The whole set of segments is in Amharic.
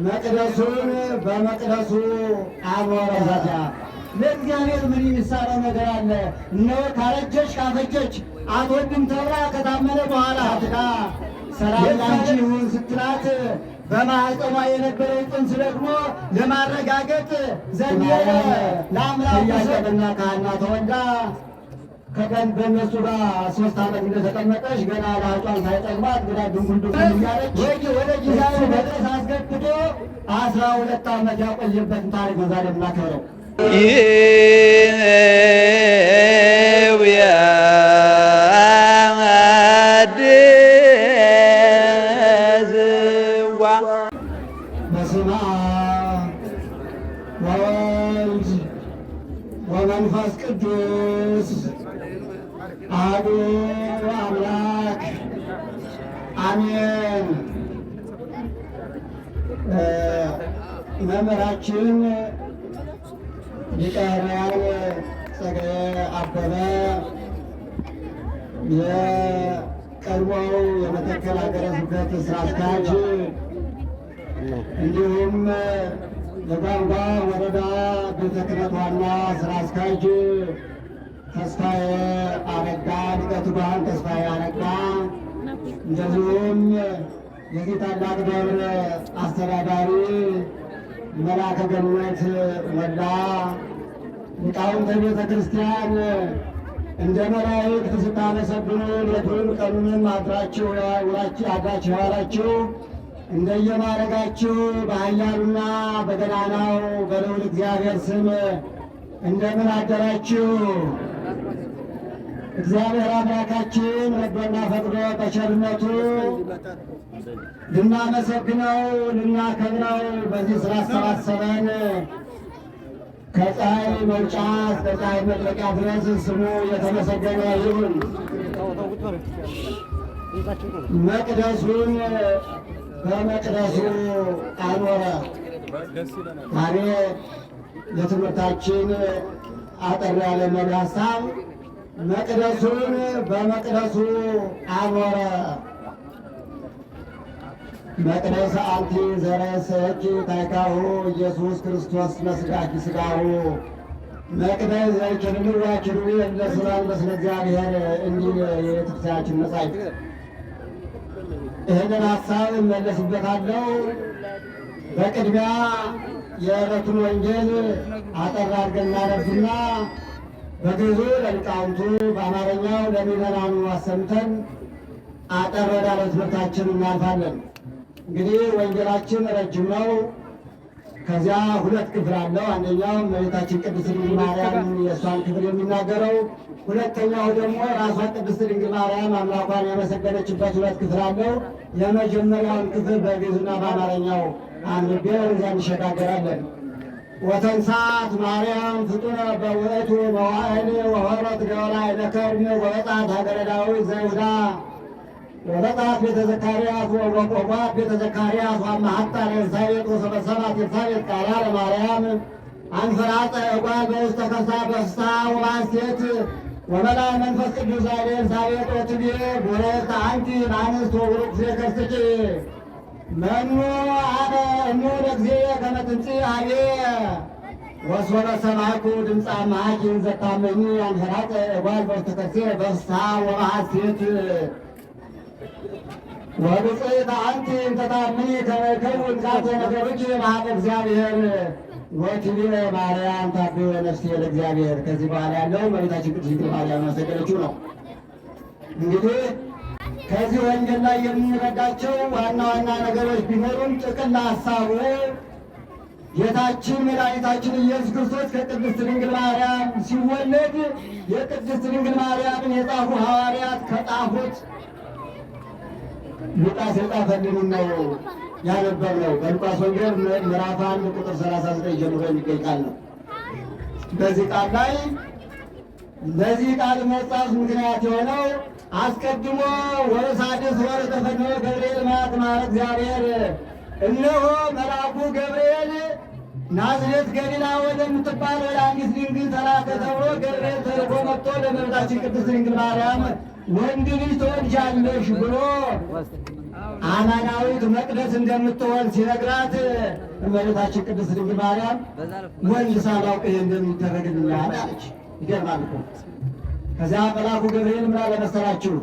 መቅደሱን በመቅደሱ አኖረ። ታዲያ ለእግዚአብሔር ምን የሚሳነው ነገር አለ? እነሆ ካረጀች ካፈጀች አትወድም ተብላ ከታመነ በኋላ ትዳ ሰላም ላንቺ ይሁን ስትላት በማህፀኗ የነበረው ጽንስ ደግሞ ለማረጋገጥ ዘንድ ለአምላኩ ሰብና ካህና ተወልዳ ከቀን በእነሱ ጋር 3 ዓመት እንደተቀመጠች ገና ላጯን ሳይጠግባት ገና ድንጉል ድንጉል እያለች ወደ ጊዜያዊ መቅደስ አስገብቶ 12 ዓመት ያቆየበትን ታሪክ ነው ዛሬ የምናከብረው። ይእዜዋ። በስመ አብ ወወልድ ወመንፈስ ቅዱስ አሐዱ አምላክ አሜን። መምህራችን ሊቀ ሕሩያን ጸጋዬ አበበ፣ የቀድሞው የመተከል ሀገረ ስብከት ስራ አስኪያጅ፣ እንዲሁም የጓንጓ ወረዳ ቤተ ክህነት ዋና ስራ አስኪያጅ ተስፋዬ አረጋ፣ ሊቀ ትጉሃን ተስፋዬ አረጋ፣ እንደዚሁም የዚህ ታላቅ ደብር አስተዳዳሪ መላከ ገነት ሞላ፣ ሊቃውንተ ቤተ ክርስቲያን፣ እንደ መላእክት ስታመሰግኑ ሌቱን ቀኑንም አድራችሁ አድራችሁ የዋላችሁ፣ እንደየማዕረጋችሁ በኃያሉና በገናናው በልዑል እግዚአብሔር ስም እንደምን አደራችሁ? እግዚአብሔር አምላካችን ወዶና ፈቅዶ በቸርነቱ ልናመሰግነው ልናከብረው በዚህ ስላሰባሰበን ከፀሐይ መውጫ እስከ ፀሐይ መጥለቂያ ድረስ ስሙ የተመሰገነ ይሁን። መቅደሱን በመቅደሱ አኖረ። ዛሬ የትምህርታችን አጠር ያለ መሪ ሀሳብ መቅደሱን በመቅደሱ አኖረ። መቅደስ አንቲ ዘረሰኪ ታይካሁ ኢየሱስ ክርስቶስ መስጋኪ ስጋሁ መቅደስ ዘይኪርንዋ ኪሩቤል ለስራን በስለ እግዚአብሔር እንዲል የቤተክርስቲያናችን መጻሕፍት። ይህንን ሀሳብ እመለስበታለሁ። በቅድሚያ የዕለቱን ወንጌል አጠር አድርገን እናነብና በግዕዙ ለሊቃውንቱ በአማርኛው ለምዕመናኑ አሰምተን አጠር ወዳለ ትምህርታችን እናልፋለን። እንግዲህ ወንጌላችን ረጅም ነው። ከዚያ ሁለት ክፍል አለው። አንደኛው እመቤታችን ቅድስት ድንግል ማርያም የእሷን ክፍል የሚናገረው፣ ሁለተኛው ደግሞ ራሷ ቅድስት ድንግል ማርያም አምላኳን ያመሰገነችበት ሁለት ክፍል አለው። የመጀመሪያውን ክፍል በግዕዙና በአማርኛው አንብቤ ወደዚያ እንሸጋገራለን። ወተንሳት ማርያም ፍጡነ በውእቱ መዋዕል ወሆረት ገበላ ለከርም ወበጽሐት ሀገረ ዳዊት ዘይሁዳ ወበጽሐት ቤተ ዘካርያስ ወቆቋት ቤተ ዘካርያስ ወአማሃታ ለኤልሳቤጥ ወሰበሰባት ኤልሳቤጥ ቃላ ለማርያም አንፈራጸ እጓል በውስተ ከርሳ በፍስሐ ወበሐሴት። ወመልአ መንፈስ ቅዱስ ኃይለ ኤልሳቤጥ ወትቤ ቡርክት አንቲ እምአንስት ወቡሩክ ፍሬ ከርስኪ። መኑ አነ እሙ ለእግዚእየ ከመ ትምጽኢ ኀቤየ። ወሶበ ሰማዕኩ ድምፀ አምኃኪ ዘታመኒ አንፈራጸ እጓል በውስተ ከርሴ በፍስሐ ወበሐሴት። ወብፅዕት አንቲ እንተ ታምኒ ከመ ይከውን ዛተ ነገርኪ በኀበ እግዚአብሔር። ወትቤ ማርያም ታብዮ ነፍሴ ለእግዚአብሔር። ከዚህ በኋላ ያለው እመቤታችን ቅድስት ድንግል ማርያም ያመሰገነችው ነው። እንግዲህ ከዚህ ወንጌል ላይ የምንረዳቸው ዋና ዋና ነገሮች ቢኖሩም ጥቅል ሀሳቡ ጌታችን መድኃኒታችን ኢየሱስ ክርስቶስ ከቅድስት ድንግል ማርያም ሲወለድ የቅድስት ድንግል ማርያምን የጻፉ ሐዋርያት ከጻፉት ሉቃስ የጻፈልንን ነው ያነበብነው። በሉቃስ ወንጌል ምዕራፍ 1 ቁጥር 39 ጀምሮ የሚገኝ ቃል ነው። በዚህ ቃል ላይ ለዚህ ቃል መጻፍ ምክንያት የሆነው አስቀድሞ ወበሳድስ ወር ተፈነወ ገብርኤል መልአክ እምኀበ እግዚአብሔር፣ እነሆ መልአኩ ገብርኤል ናዝሬት ገሊላ ወደምትባል ወደ አንዲት ድንግል ተላከ ተብሎ ገብርኤል ተልኮ መጥቶ ለእመቤታችን ቅድስት ድንግል ማርያም ወንድ ልጅ ትወልጃለሽ ብሎ አማናዊት መቅደስ እንደምትሆን ሲነግራት እመቤታችን ቅድስት ድንግል ማርያም ወንድ ሳላውቅ ይሄ እንደሚደረግልኛል አለች። ይገርማል እኮ። ከዚያ መልአኩ ገብርኤል ምን አለ መሰላችሁ?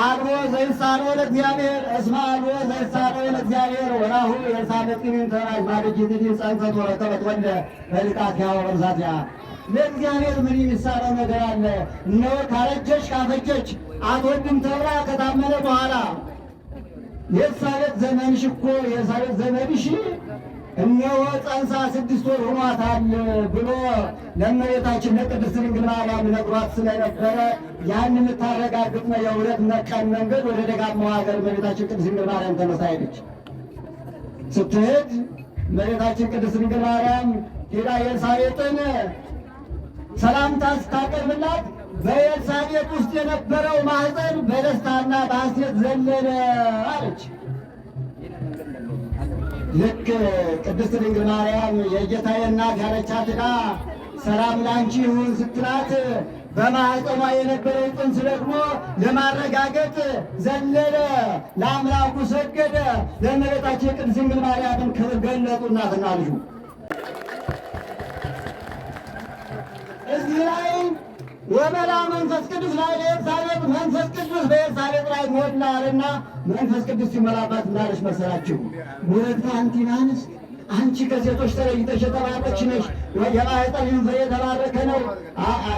አልቦ ዘይሳነው ለእግዚአብሔር እስመ አልቦ ዘይሳነው ለእግዚአብሔር ወናሁ ኤልሳቤጥ ተራጅ ጸንሰት ወረከበት ወልደ በልቃትያ ወበርዛትያ። ለእግዚአብሔር ምን የሚሳነው ነገር አለ? እነሆ ካረጀች ካፈጀች አትወልድም ተብላ ከታመነ በኋላ የኤልሳቤጥ ዘመንሽ እኮ የኤልሳቤጥ ዘመንሽ እነሆ ጸንሳ 6 ወር ሆኗታል ብሎ ለእመቤታችን ለቅድስት ድንግል ማርያም ነግሯት ስለነበረ ያን የምታረጋግጥ ነው። የ2 ቀን መንገድ ወደ ደጋማው ሀገር እመቤታችን ቅድስት ድንግል ማርያም ተነሳ ሄደች። ስትሄድ እመቤታችን ቅድስት ድንግል ማርያም ሄዳ ኤልሳቤጥን ሰላምታ ስታቀርብላት በኤልሳቤጥ ውስጥ የነበረው ማኅፀን በደስታና በሐሴት ዘለለ አለች። ልክ ቅድስት ድንግል ማርያም የጌታዬ እናት ያለቻትና ሰላም ላንቺ ይሁን ስትላት በማኅፀኗ የነበረው ጽንስ ደግሞ ለማረጋገጥ ዘለለ፣ ለአምላኩ ሰገደ። ለእመቤታችን ቅድስት ድንግል ማርያምን ክብር ገለጡ እናትና ልጁ። እዚህ ላይ ወመላ መንፈስ ቅዱስ ላይ ለኤልሳቤጥ መንፈስ ቅዱስ በኤልሳቤጥ ላይ ሞላልና መንፈስ ቅዱስ ሲሞላባት እንዳለች መሰላችሁ? ቡርክት አንቲ እምአንስት፣ አንቺ ከሴቶች ተለይተሽ የተባረክሽ ነሽ፣ የማኅፀንሽም ፍሬ የተባረከ ነው።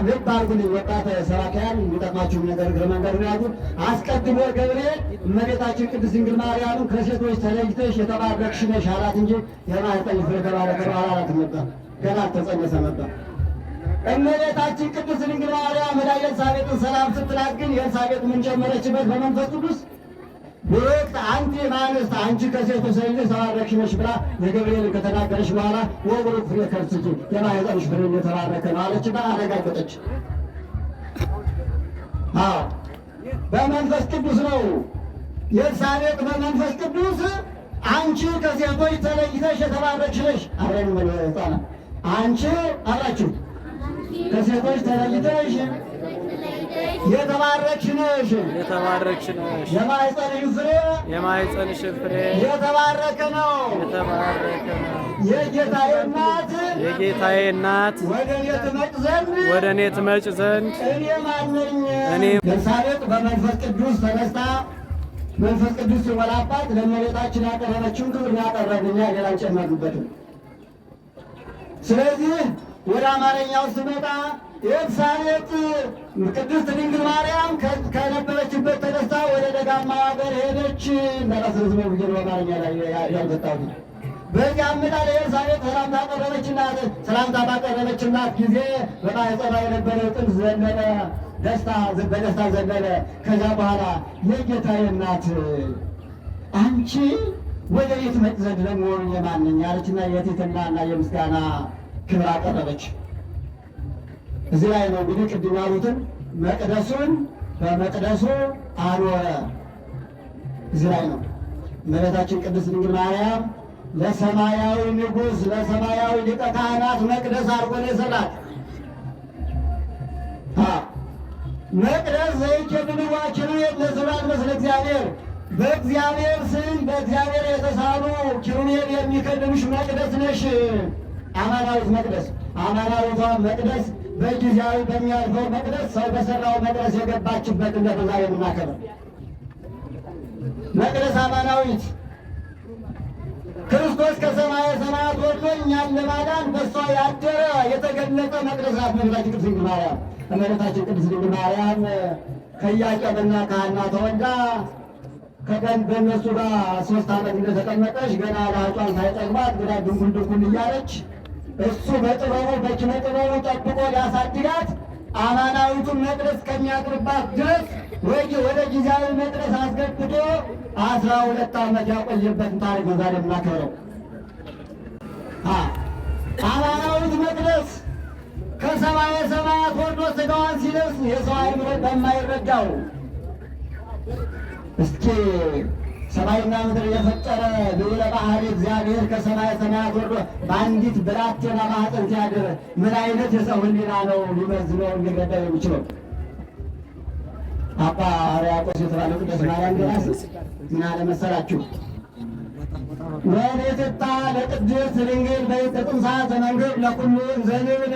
ልብ አድርጉልኝ ወጣት ሰባክያን፣ የሚጠቅማችሁም ነገር እግረ መንገድ ነው ያሉት። አስቀድሞ ገብርኤል እመቤታችን ቅድስት ድንግል ማርያምን ከሴቶች ተለይተሽ የተባረክሽ ነሽ አላት እንጂ የማኅፀንሽ ፍሬ የተባረከ ነው አላላትም ነበር። ገና አልተጸነሰ ነበር። እመቤታችን ቅድስት ድንግል ማርያም ወደ ኤልሳቤጥን ሰላም ስትላት ግን ኤልሳቤጥ ምን ጨመረችበት? በመንፈስ ቅዱስ ቡርክት አንቲ እምአንስት፣ አንቺ ከሴቶች ተለይተሽ የተባረክሽ ነሽ ብላ የገብርኤልን ከተናገረች በኋላ ወቡሩክ ፍሬ ከርሥኪ፣ የማኅፀንሽ ፍሬ የተባረከ ነው አለችና አረጋገጠች። አዎ በመንፈስ ቅዱስ ነው። ኤልሳቤጥ በመንፈስ ቅዱስ አንቺ ከሴቶች ተለይተሽ የተባረክሽ ነሽ። አብረን እንበል ሕፃናት፣ አንቺ አብራችሁ ከሴቶች ተለይተሽ የተባረክሽ ነሽ። የተባረክሽ ነሽ። የማኅፀንሽ ፍሬ የማኅፀንሽ ፍሬ የተባረከ ነው። የተባረከ ነው። የጌታዬ እናት የጌታዬ እናት ወደ እኔ ትመጭ ዘንድ ወደ እኔ ትመጭ ዘንድ እኔ ማነኝ? እኔ ኤልሳቤጥ በመንፈስ ቅዱስ ተነስታ መንፈስ ቅዱስ ሲሞላባት ለእመቤታችን ያቀረበችውን ክብር ያቀረብን እኛ ሌላ አልጨመርንበትም። ስለዚህ ወደ አማርኛው ስመጣ ኤልሳቤጥ ቅድስት ድንግል ማርያም ከነበረችበት ተነስታ ወደ ደጋማ ሀገር ሄደች። እንዳላስረዝመው ብዬ ነው አማርኛ ላይ ያልመጣሁት። በዚያም ዕለት ለኤልሳቤጥ ሰላምታ አቀረበችላት። ሰላምታ ባቀረበችላት ጊዜ በማኅፀኗ የነበረው ጽንስ ዘለለ፣ ደስታ በደስታ ዘለለ። ከዚያ በኋላ የጌታዬ እናት አንቺ ወደ ቤት መጭ ዘንድ ለመሆኑ የማን ነኝ አለችና የትሕትናና የምስጋና ክብር አቀረበች። እዚህ ላይ ነው እንግዲህ ቅድም ያሉትን መቅደሱን በመቅደሱ አኖረ። እዚህ ላይ ነው እመቤታችን ቅድስት ድንግል ማርያም ለሰማያዊ ንጉሥ ለሰማያዊ ሊቀ ካህናት መቅደስ አድርጎ ነው የሰራት። መቅደስ ዘይኬድንዋ ኪሩቤል ለስብሐት ምስለ እግዚአብሔር፣ በእግዚአብሔር ስም በእግዚአብሔር የተሳሉ ኪሩቤል የሚከድኑሽ መቅደስ ነሽ። አማናዊት መቅደስ፣ አማናዊቷ መቅደስ በጊዜያዊ በሚያልፈው መቅደስ ሰው በሰራው መቅደስ የገባችበት እንደዛ የምናከብር መቅደስ አማናዊት ክርስቶስ ከሰማየ ሰማያት ወርዶ እኛን ለማዳን በእሷ ያደረ የተገለጠ መቅደስ ናት እመቤታችን ቅድስት ድንግል ማርያም። እመቤታችን ቅድስት ድንግል ማርያም ከኢያቄምና ከሐና ተወልዳ ከቀን በእነሱ ጋር 3 ዓመት እንደተቀመጠች ገና ላጯን ሳይጠግባት ገና ድንጉል ድንጉል እያለች እሱ በጥበቡ በኪነ ጥበቡ ጠብቆ ሊያሳድጋት አማናዊቱን መቅደስ ከሚያቅርባት ድረስ ወይ ወደ ጊዜያዊ መቅደስ አስገብቶ 12 ዓመት ያቆየበትን ታሪክ ነው ዛሬ የምናከብረው። አማናዊት መቅደስ ከሰማየ ሰማያት ወርዶ ሥጋዋን ሲለብስ የሰው አእምሮ በማይረዳው እስኪ ሰማይና ምድር የፈጠረ ልዑለ ባሕርይ እግዚአብሔር ከሰማየ ሰማያት ወርዶ በአንዲት ብላቴና ማኅፀን ሲያድር ምን አይነት የሰው ሕሊና ነው ሊመዝነው ሊረዳው የሚችለው? አባ ሕርያቆስ የተባለው ቅዱስ ማርያም ደራሲ ምን አለ መሰላችሁ? ወኔትታ ለቅድስት ድንግል በይንተ ጥንሳ ዘመንግብ ለኩሉ እንዘንብል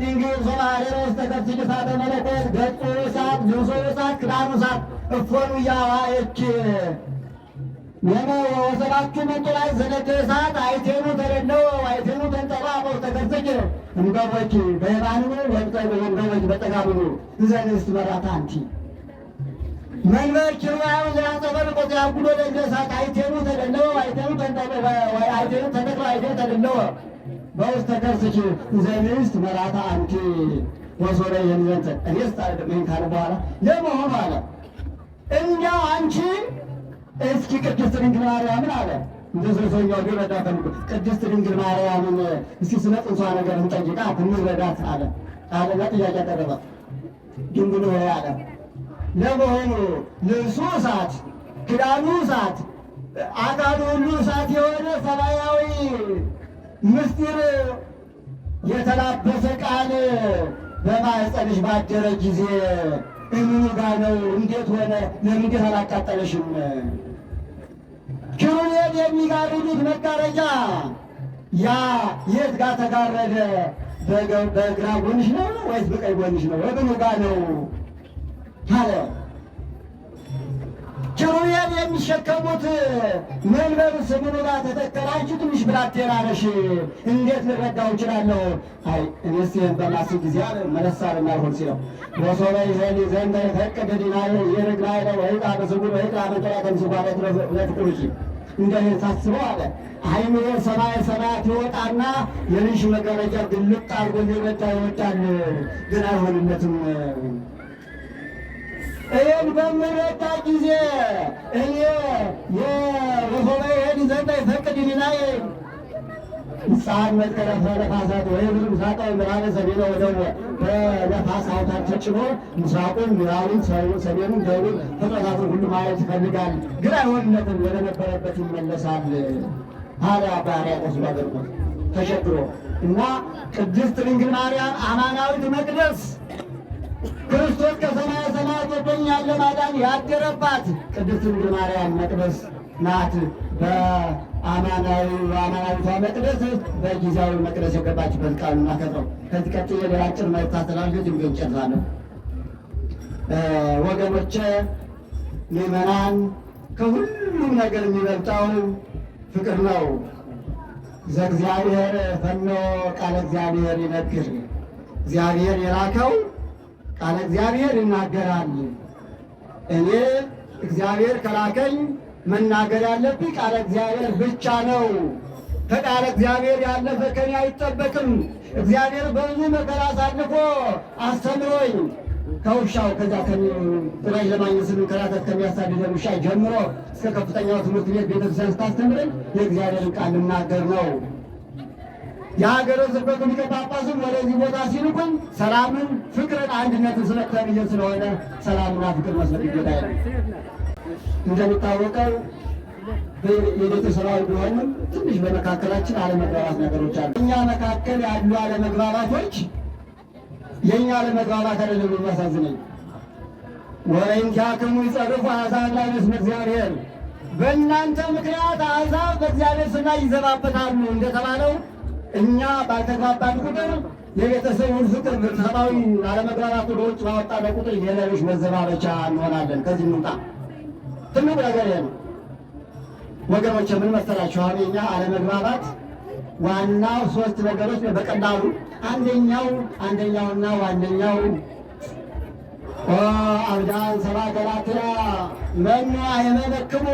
ድንግል ሶባሬሮ ውስተ ከብሲል እሳተ መለኮት ገጹ እሳት ልብሱ እሳት ክዳኑ እሳት እፎኑ ያዋየች ወሰባቱ መንጦላዕት ዘነደ እሳት አይቴኑ ተለለው አይቴኑ ተንጠባ በውስተ ከርስኪ እምገቦኪ በየማንኑ ወእምገቦኪ በጸጋምኑ እንዘ መራታ አንቲ መንበር ኪሩባዊ ዘያንጸባርቅ ወዘያጉዶ ለእንደ እሳት አይቴኑ ተደለወ አይቴኑ ተንጠባ አይቴኑ ተተክለ አይቴኑ ተደለወ በውስተ ከርስኪ እንዘ ንስት መራታ አንቲ ወሶረ የንዘንተ እኔስ ይህን ካለ በኋላ ለመሆኑ አለ እንዲያው አንቺ እስኪ ቅድስት ድንግል ማርያምን አለ እንደ ሰውኛው ሊረዳ ፈልጎ ቅድስት ድንግል ማርያምን እስኪ ስለ ጽንሷ ነገር እንጠይቃት እንረዳት አለ አለና ጥያቄ አቀረበ። ድንግል ሆይ አለ ለመሆኑ ልብሱ እሳት፣ ክዳኑ እሳት፣ አካሉ ሁሉ እሳት የሆነ ሰማያዊ ምስጢር የተላበሰ ቃል በማኅፀንሽ ባደረ ጊዜ እምኑ ጋ ነው? እንዴት ሆነ? ለምን እንዴት አላቃጠለሽም? ኪሩቤል የሚጋርዱት መጋረጃ ያ የት ጋር ተጋረደ? በግራ ጎንሽ ነው ወይስ በቀኝ ጎንሽ ነው? ወምኑ ጋ ነው አለ። ኪሩቤል የሚሸከሙት መንበሩስ ምኑ ጋር ተተከለ? አንቺ ትንሽ ብላቴና ነሽ፣ እንዴት ልረዳው እችላለሁ? አይ እኔስ ይህን በማስብ ጊዜ አለ መለስ አለና አልሆን ሲለው ወሶበ ይዘኒ ዘንተ ይፈቅድ ዲናየ ይርግናይለ ወይጣ በስጉር ወይጣ በጠላት ምስጓለት ለፍቅሩኪ እንደ ሳስበው አለ አይምሮ ሰማይ ሰማያት ይወጣና የልጅ መጋረጃ ግልጥ አድርጎ ሊረዳ ይወዳል፣ ግን አይሆንለትም። ይህን በምረዳ ጊዜ እኔ የወሶበ ይሄድ ዘንድ ይፈቅድ ዲናየ ሕፃን መጥቀረፈ ነፋሳት ወይ ምስራቀ ምዕራበ ሰሜነ ወደቡበ በነፋስ አውታር ተጭኖ ምስራቁን፣ ምዕራቡን፣ ሰሜኑን፣ ደቡብን ፍጥረታትን ሁሉ ማየት ይፈልጋል፣ ግን አይሆንለትም። ወደ ነበረበት ይመለሳል አለ አባ ሕርያቆስ ባደርጎት ተቸግሮ እና ቅድስት ድንግል ማርያም አማናዊት መቅደስ ክርስቶስ ከሰማየ ሰማያት ወርዶ እኛን ለማዳን ያደረባት ቅድስት ድንግል ማርያም መቅደስ ናት። በአማናዊቷ መቅደስ በጊዜያዊ መቅደስ የገባችበት ቃል እናከብረው። ከዚህ ቀጥዬ ሌላ አጭር መልዕክት አስተላልፌ ትምህርቴን እጨርሳለሁ። ወገኖቼ ምዕመናን፣ ከሁሉም ነገር የሚበልጠው ፍቅር ነው። ዘእግዚአብሔር ፈኖ ቃለ እግዚአብሔር ይነግር። እግዚአብሔር የላከው ቃለ እግዚአብሔር ይናገራል። እኔ እግዚአብሔር ከላከኝ መናገር ያለብኝ ቃለ እግዚአብሔር ብቻ ነው። ከቃለ እግዚአብሔር ያለፈ ከኔ አይጠበቅም። እግዚአብሔር በብዙ መከራ አሳልፎ አስተምሮኝ ከውሻው ከዛ ፍራሽ ለማግኘት ስንከራተት ከሚያሳድደን ውሻ ጀምሮ እስከ ከፍተኛው ትምህርት ቤት ቤተክርስቲያን ስታስተምረኝ የእግዚአብሔርን ቃል ልናገር ነው። የሀገረ ስብከቱ ሊቀ ጳጳስም ወደዚህ ቦታ ሲልኩኝ ሰላምን፣ ፍቅርን፣ አንድነትን ስበክ ተብዬ ስለሆነ ሰላምና ፍቅር መስበክ ግዴታዬ ነው። እንደሚታወቀው የቤተሰባዊ ቢሆንም ትንሽ በመካከላችን አለመግባባት ነገሮች አሉ። እኛ መካከል ያሉ አለመግባባቶች የእኛ አለመግባባት አይደለም የሚያሳዝነኝ። ወበእንቲአክሙ ይጸርፉ አሕዛብ ላዕለ እስመ እግዚአብሔር፣ በእናንተ ምክንያት አሕዛብ በእግዚአብሔር ስም ላይ ይዘባበታሉ እንደተባለው እኛ ባልተግባባን ቁጥር የቤተሰቡን ፍቅር ቤተሰባዊ አለመግባባት ወደ ውጭ ባወጣነው ቁጥር የሌሎች መዘባበቻ እንሆናለን። ከዚህ እንውጣ። ትልቁ ነገር ይሄ ነው ወገኖች። ምን መሰላችሁ? አሁን የኛ አለመግባባት ዋናው ሶስት ነገሮች በቀላሉ አንደኛውና ዋነኛው አብዳን ሰባ ገላትያ መኑ አሕመመክሙ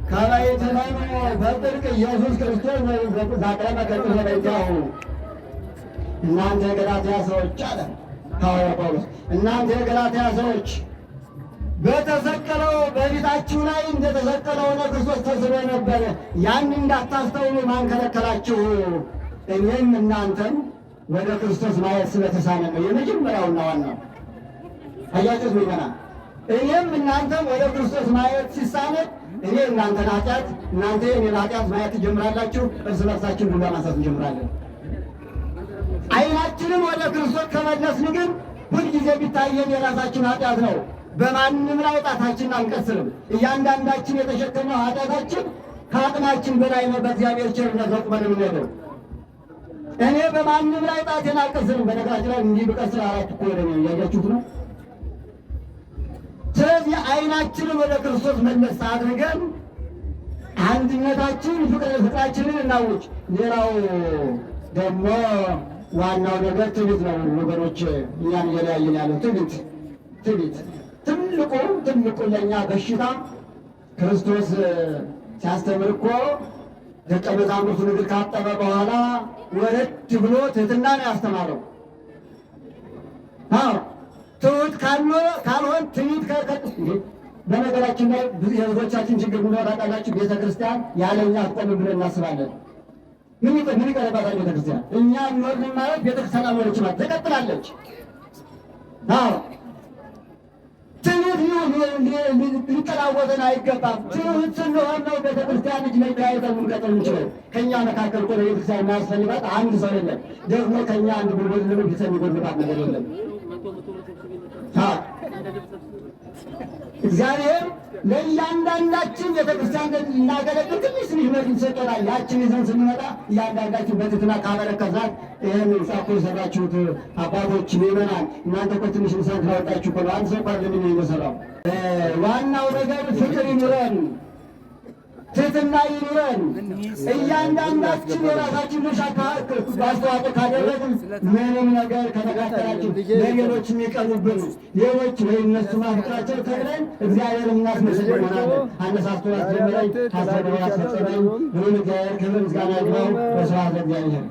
ከመ ይትመኑ በጽድቅ ኢየሱስ ክርስቶስ ዛቅረበ ከጽድቅ በእንቲአሁ። እናንተ የገላትያ ሰዎች አለ ሐዋርያው ጳውሎስ፣ እናንተ የገላትያ ሰዎች በተሰቀለው በፊታችሁ ላይ እንደተሰቀለው ሆነ ክርስቶስ ተስሎ ነበረ። ያን እንዳታስተውሉ ማን ከለከላችሁ? እኔም እናንተም ወደ ክርስቶስ ማየት ስለተሳነ ነው። የመጀመሪያውና ዋናው አያችሁት ምዕመናን፣ እኔም እናንተም ወደ ክርስቶስ ማየት ሲሳነን እኔ እናንተን ኃጢአት፣ እናንተ የእኔን ኃጢአት ማየት ትጀምራላችሁ። እርስ በርሳችን ዱላ ማንሳት እንጀምራለን። ዓይናችንን ወደ ክርስቶስ ከመለስን ግን ሁልጊዜ ቢታየን የራሳችን ኃጢአት ነው። በማንም ላይ ጣታችንን አንቀስርም። እያንዳንዳችን የተሸከመው ኃጢአታችን ከአቅማችን በላይ ነው። በእግዚአብሔር ቸርነት ነው ቁመን የምንሄደው። እኔ በማንም ላይ ጣቴን አልቀስርም። በነገራችን ላይ እንዲህ ብቀስር አራት እኮ ወደ እኔ እያያችሁት ነው። ስለዚህ ዓይናችንን ወደ ክርስቶስ መለስ አድርገን አንድነታችን ፍቅራችንን እናውጅ። ሌላው ደግሞ ዋናው ነገር ትዕቢት ነው ወገኖች፣ እኛን እየለያየን ያለው ትዕቢት። ትዕቢት ትልቁ ትልቁ ለእኛ በሽታ። ክርስቶስ ሲያስተምር እኮ ደቀ መዛሙርቱን እግር ካጠበ በኋላ ወረድ ብሎ ትሕትና ነው ያስተማረው። አዎ፣ ትሑት ካልሆን ትዕቢት። በነገራችን ላይ የህዝቦቻችን ችግር ምን ታውቃላችሁ? ቤተ ክርስቲያን ያለ እኛ አትቆምም ብለን እናስባለን። ምን ምን ይቀርባታል ቤተ ክርስቲያን? እኛ እንወርድን ማለት ቤተ ክርስቲያን አልኖረች ማለት ትቀጥላለች። አዎ፣ ትዕቢት ሊጠናወተን አይገባም። ትሑት ስንሆን ነው ቤተ ክርስቲያን እጅ ለእጅ ተያይዘን ልንቀጥል የምንችለው። ከእኛ መካከል እኮ ለቤተ ክርስቲያን የማያስፈልጋት አንድ ሰው የለም። ደግሞ ከእኛ አንድ ጉልበት ለቤተክርስቲያን የሚጎድልባት ነገር የለም። እግዚአብሔር ለእያንዳንዳችን ቤተክርስቲያን እናገለግል ትንሽ ትንሽ መክሊት ሰጥቶናል። ያችን ይዘን ስንመጣ እያንዳንዳችን በትህትና ካበረከትናት፣ ይህን ህንፃ እኮ የሰራችሁት አባቶች ምዕመናን እናንተ እኮ ትንሽ ህንፃ ስላወጣችሁ እኮ ነው። አንድ ሰው እኮ አይደለም የሰራው። ዋናው ነገር ፍቅር ይኑረን፣ ትህትና ይኑረን። እያንዳንዳችን የራሳችን ድርሻ አስተዋጽኦ ካደረግን ምንም ነገር ከመካከላችን ለሌሎች የሚቀሩብን ሌሎች ወይ እነሱ ማፍቅራቸው ተብለን እግዚአብሔር እናስመሰግን ሆናለን። አነሳስቶ ያስጀመረኝ፣ አስጀምሮ ያስፈጸመኝ ልዑል እግዚአብሔር ክብር ምስጋና ይግባው። ወስብሐት ለእግዚአብሔር።